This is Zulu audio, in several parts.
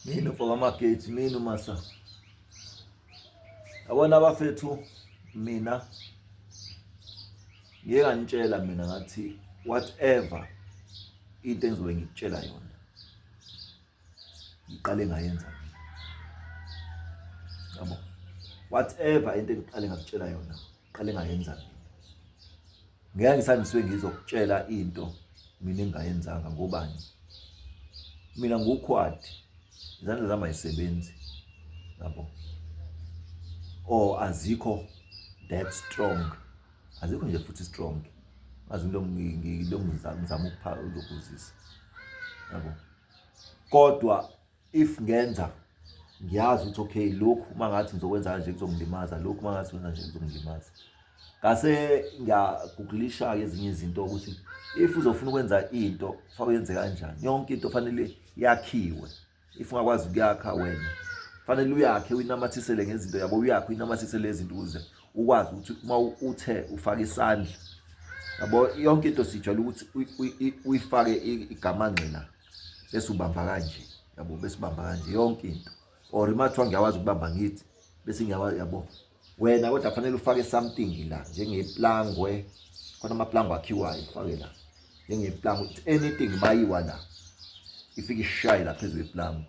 Mina mfo kaMageji, mina uMasa. Yabona bafethu, mina ngike nganitshela mina ngathi whatever into engizobe ngikutshela yona ngiqale ngayenza mina. Yabo, whatever into engiqale ngakutshela yona ngiqale ngayenza mina. Ngeke ngisandiswe ngizokutshela into mina engingayenzanga ngobani. Mina ngukhwadi, izandla zami ayisebenzi yabo, or azikho that strong, azikho nje futhi strong. Ngazi into ngizama ukuzisa yabo, kodwa if ngenza ngiyazi ukuthi okay, lokhu uma ngathi ngizokwenza kanje kuzongilimaza, lokhu uma ngathi kwenza nje kuzongilimaza. Ngase ngiyagugulisha-ke ezinye izinto ukuthi if uzofuna ukwenza into fanele uyenze kanjani. Yonke into fanele yakhiwe. If ungakwazi ukuyakha wena, fanele uyakhe uyinamathisele ngezinto yabo, uyakhe uyinamathisele izinto ukuze ukwazi ukuthi uma uthe ufaka isandla yabo. Yonke into sijwayele ukuthi uyifake igamanxe la, bese ubamba kanje yabo, bese ubamba kanje yonke into. Or uma kuthiwa ngiyakwazi ukubamba ngithi bese ngiyakwazi yabo wena, kodwa fanele ufake something la njengeplangwe. Khona amaplangwe akhiwayo, ufake la njengeplangwe, anything mayiwa la ifike ishaye la phezu kweplangwe.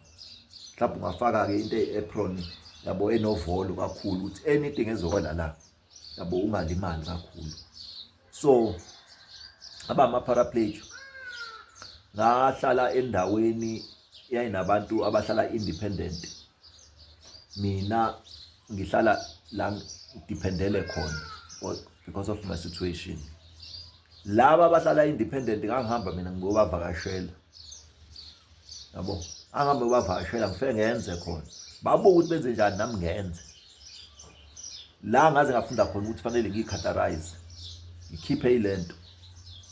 Mhlawumbe ungafaka-ke into eyi-apron yabo enovolo kakhulu, ukuthi anything ezokwela la yabo ungalimali kakhulu. So aba ama-paraplegic, ngahlala endaweni yayinabantu abahlala independent, mina ngihlala la ngidependele khona because of my situation. Laba abahlala independent ngangihamba mina ngiyobavakashela yabo, angihambe ngiyobavakashela, ngifike ngenze khona, babuke ukuthi benze njani, nami ngenze. La ngaze ngafunda khona ukuthi fanele ngiyikhatarize, ngikhiphe ilento,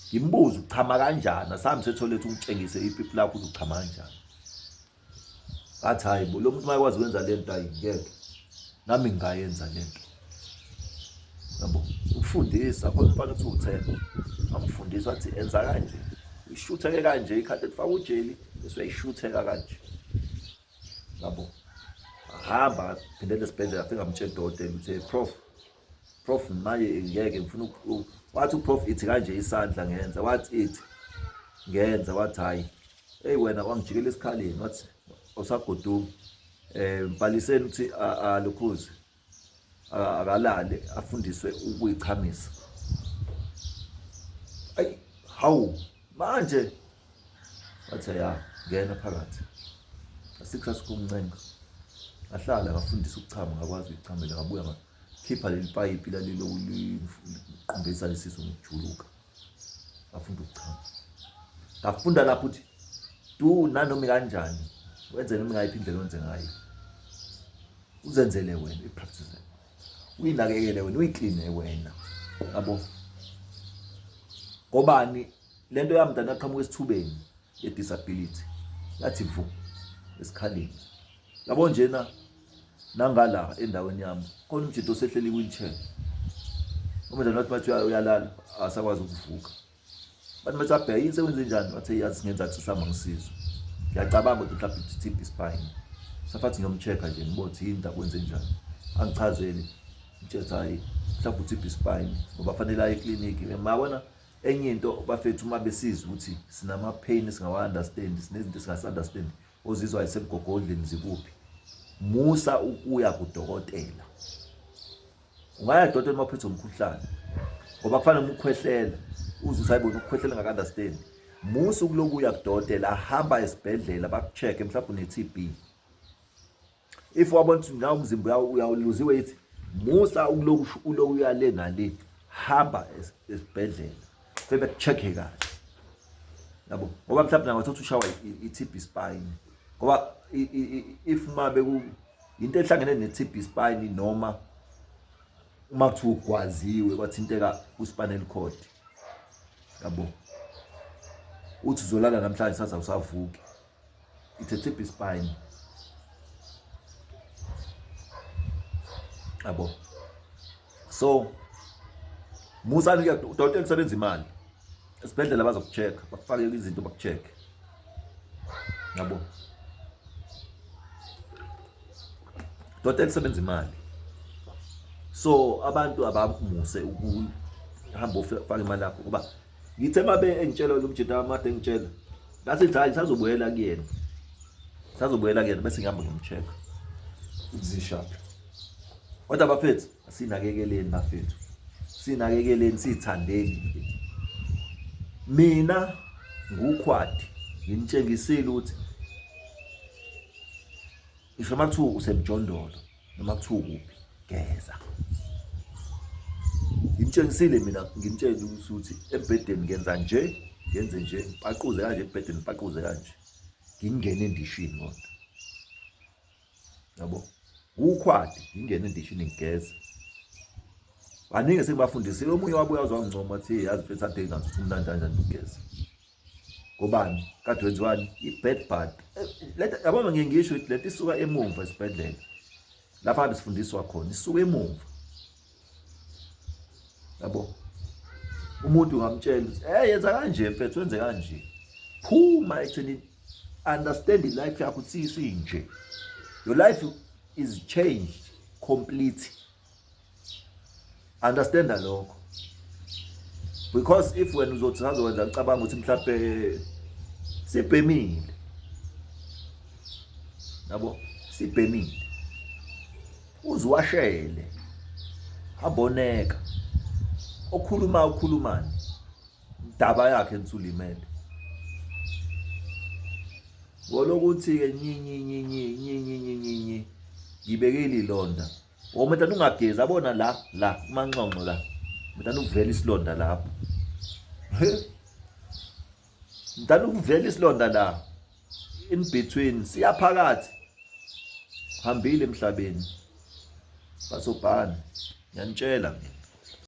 ngimbuze uchama kanjani, asahambe setholethe, ungitshengise ipipi lakho ukuthi uchama kanjani. Ngathi hayi bo, lo muntu mayekwazi ukwenza le nto, ayi ngeke nami ngingayenza le nto yabo. Ukufundisa khona umfana uthi uthemba, amfundisa wathi enza kanje, uyishutheke kanje ikhadi elifaka ujeli bese uyayishutheka kanje yabo. Ahamba phindele esibhedlela, afike amtshela udokotela ukuthi prof, prof manje ngeke ngifuna. Wathi uprof ithi kanje isandla, ngenza. Wathi ithi ngenza, wathi hayi, hey wena, wangijikela esikhaleni, wathi awusagoduki, mbhaliseni ukuthi alokhuze akalale afundiswe ukuyichamisa. Ayi hawu, manje wathi ya, ngena phakathi, asikho asikumncenga. Ngahlala ngafundisa ukuchama, ngakwazi ukuyichamela, ngabuya ngakhipha leli payipi laliloku liqumbisa lesisu ngijuluka. Ngafunda ukuchama, ngafunda lapho ukuthi do nanoma kanjani, wenze noma ngayiphi indlela wenze ngayo, uzenzele wena i-practice, uyinakekele wena, uyikline wena yabo. Ngobani lento yami mntana yaqhamuka esithubeni ye-disability, yathi vu esikhaleni yabo njena. Nangala endaweni yami khona umjito osehleli i-wheelchair, umntana wathi bathi uyalala asakwazi ukuvuka. Bathi bathi abheka yini, sekwenze njani? Wathi yazi singenza sihamba ngisizwe, ngiyacabanga ukuthi mhlawumbe i-TB spine. Safathi ngiyomcheck-a nje ngibone ukuthi yini indaba, kwenze njani, angichazele, ngitshela hayi mhlawumbe u-TB spine ngoba fanele aye ekliniki. Mabona enye into bafethu, uma besizwa ukuthi sinama-pain singawa-understand, sinezinto esingasi-understand ozizwa esemgogodleni zikuphi, musa ukuya kudokotela. Ungaya kudokotela uma uphethwe umkhuhlane, ngoba kufanele uma ukhwehlela uze usayibona ukukhwehlela ngaka-understand. Musa ukuloku uya kudokotela, hamba esibhedlela baku-check-e mhlawumbe une-TB. If wabona ukuthi nawe umzimba uyawuluza iweight, musa ukuloku uloku uya le nale, hamba esibhedlela fike beku-check-e kahle yabo, ngoba mhlawumbe nawe thothi ushawa i-TB spine. Ngoba if uma beku into ehlangene ne-TB spine, noma uma kuthiwa ugwaziwe kwathinteka ku-spinal cord yabo, uthi uzolala namhlanje saza usavuki, it's a TB spine yabo. So musani kuya udokotela, usebenza imali. Esibhedlela bazoku-check, bakufake izinto, baku-check yabo. Doda elisebenza imali. So abantu abamuse ukuhamba ufaka imali yakho ngoba ngithe mabe engitshela lo mjita amade engitshela ngathi hayi sazobuyela kuyena. Sazobuyela kuyena bese ngihamba ngimcheck. Uzishaphi. Kodwa bafethu asinakekeleni bafethu. Sinakekeleni sithandeni mfethu. Mina ngukhwadi nginitshengisile ukuthi ngisho uma kuthiwa usemjondolo noma kuthiwa ukuphi geza. Nginitshengisile mina nginitshele ukuthi embhedeni ngenza nje ngenze nje ngipaquze kanje embhedeni ngipaquze kanje ngingene endishini kodwa. Yabo kukhwadi ngingene endishini ngigeze. Baningi sengibafundisile omunye wabuya wazwangincoma athi yazi mfethu ade ngingazi ukuthi umnandi kanjani ugeza. Ngobani? Kade wenziwani? I-bed bug. Lento yabona ngiye ngisho ukuthi lento isuka emumva esibhedlela. Lapha kade sifundiswa khona isuka emumva. Yabo. Umuntu ungamtshela ukuthi hey yenza kanje mfethu wenze kanje. Phuma ekutheni understand life yakho ukuthi isinje. Your life is changed complete. Understand lokho. Because if wena uzothi sazokwenza ucabanga ukuthi mhlambe sibhemile. Yabo, sibhemile. Uziwashele. Aboneka. Okhuluma ukhulumani. Daba yakhe ensulimele. Ngolokuthi-ke nyi nyi nyi nyi nyi nyi nyi nyi nyi ngibekile ilonda. Oh mntana ungagezi abona la la kumanxonxo la. Mntana uvela isilonda lapho. Mntana uvela isilonda la. In between siyaphakathi. Hambile emhlabeni. Basobhana. Ngiyanitshela mina.